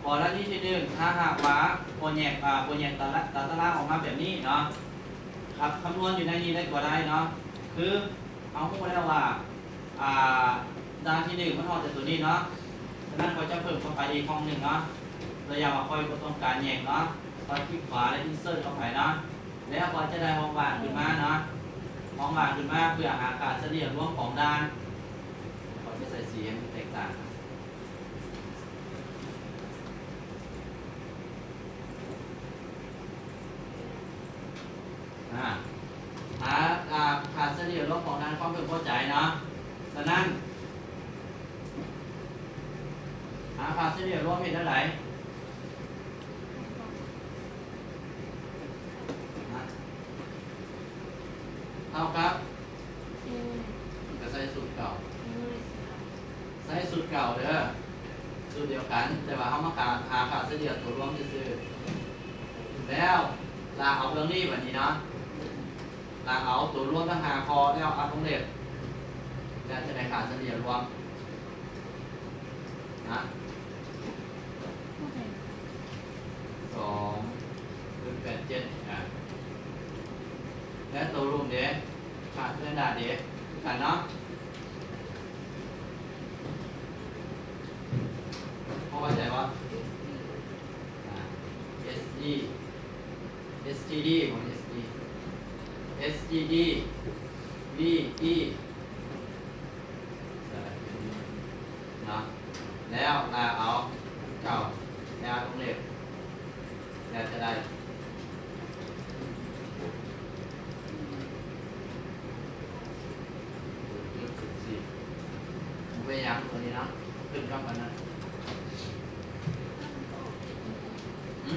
ກໍລະນີທີໜຶ່ງ ຖ້າຫາກວ່າບໍ່ແຍກ ອາ ບໍ່ແຍກຕາລາງ ຕາຕາລາງອອກມາແບບນີ້ເນາະ ຄຳນວນຢູ່ໃນນີ້ໄດ້ກໍໄດ້ເນາະ ຄືເຮົາຮູ້ແລ້ວວ່າ ອາ ດ້ານທີໜຶ່ງມັນຮອດແຕ່ໂຕນີ້ເນາະ ສະນັ້ນຂ້ອຍຈະເພີ່ມເຂົ້າໄປອີກຫ້ອງໜຶ່ງເນາະ ແລະຢ່າງວ່າຂ້ອຍບໍ່ຕ້ອງການແຍກເນາະ ຂ້ອຍຄລິກຂວາ ແລະ insert ເຂົ້າໄປເນາະ ແລ້ວຂ້ອຍຈະໄດ້ຫ້ອງວ່າງຂຶ້ນມາເນາະ ຫ້ອງວ່າງຂຶ້ນມາເພື່ອຫາຄ່າສະເລ່ຍລວມຂອງດ້ານ ຂ້ອຍຈະໃສ່ສີໃຫ້ມັນແຕກຕ່າງ ອາ ຫາ ອາ ຄ່າສະເລ່ຍລວມຂອງດ້ານຄວາມເພິ່ງພໍໃຈເນາະ ສະນັ້ນ ຫາຄ່າສະເລ່ຍລວມເຮັດແນວໃດ? ເທົ່າກັບ ກໍໃຊ້ສູດເກົ່າ ໃຊ້ສູດເກົ່າເດີ ສູດດຽວກັນ ແຕ່ວ່າເຮົາມາຫາຄ່າສະເລ່ຍໂຕລວມຊື່ໆ ແລ້ວລາກເອົາເລື່ອງນີ້ບາດນີ້ເນາະ ລາກເອົາໂຕລວມທັງຫ້າຂໍ້ ແລ້ວອັດວົງເລັບ ແລ້ວຈະໄດ້ຄ່າສະເລ່ຍລວມ ນະ ສອງຈຸດແປດເຈັດ ອາ ແລະໂຕລຸ່ມເດ ຄ່າສະແຕນດາດເດ ຄືກັນເນາະ ພໍເຂົ້າໃຈບໍ່? ອາ ເອສດີ ເອສຈີດີ ບໍ່ແມ່ນ ເອສດີ ເອສຈີດີ ວີອີ ເນາະ ແລ້ວລາກເອົາເກົ່າ ແລ້ວວົງເລັບ ແລ້ວຈະໄດ້ ບໍ່ເປັນຫຍັງໂຕນີ້ເນາະ ຂຶ້ນກັບອັນນັ້ນ ຫື?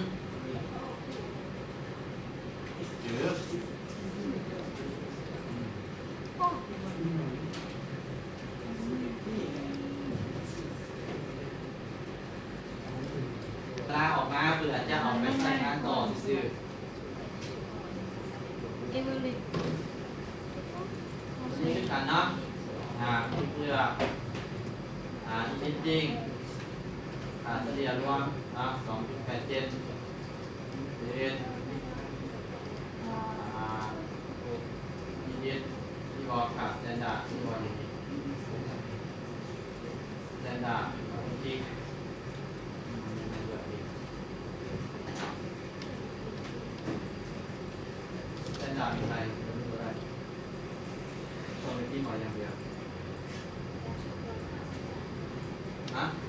ຕາອອກມາເພື່ອຈະເອົາໄປໃຊ້ງານຕໍ່ຊື່ໆ ເອເວີເລັດ ນີ້ຄືກັນເນາະ ອາ ເພື່ອ ອາ ອີດິດຕິ້ງ ອາ ສະເລ່ຍລວມເນາະ ສອງຈຸດແປດເຈັດ ເອັດ ອາ ອີດິດ ອີອອກ ຄ່າສະແຕນດາດ ອີອອກ ສະແຕນດາດ ສະແຕນດາດມີໄປ ບໍ່ໄດ້ ຕ້ອງໄປພິມເອົາຢ່າງດຽວ ຮະ?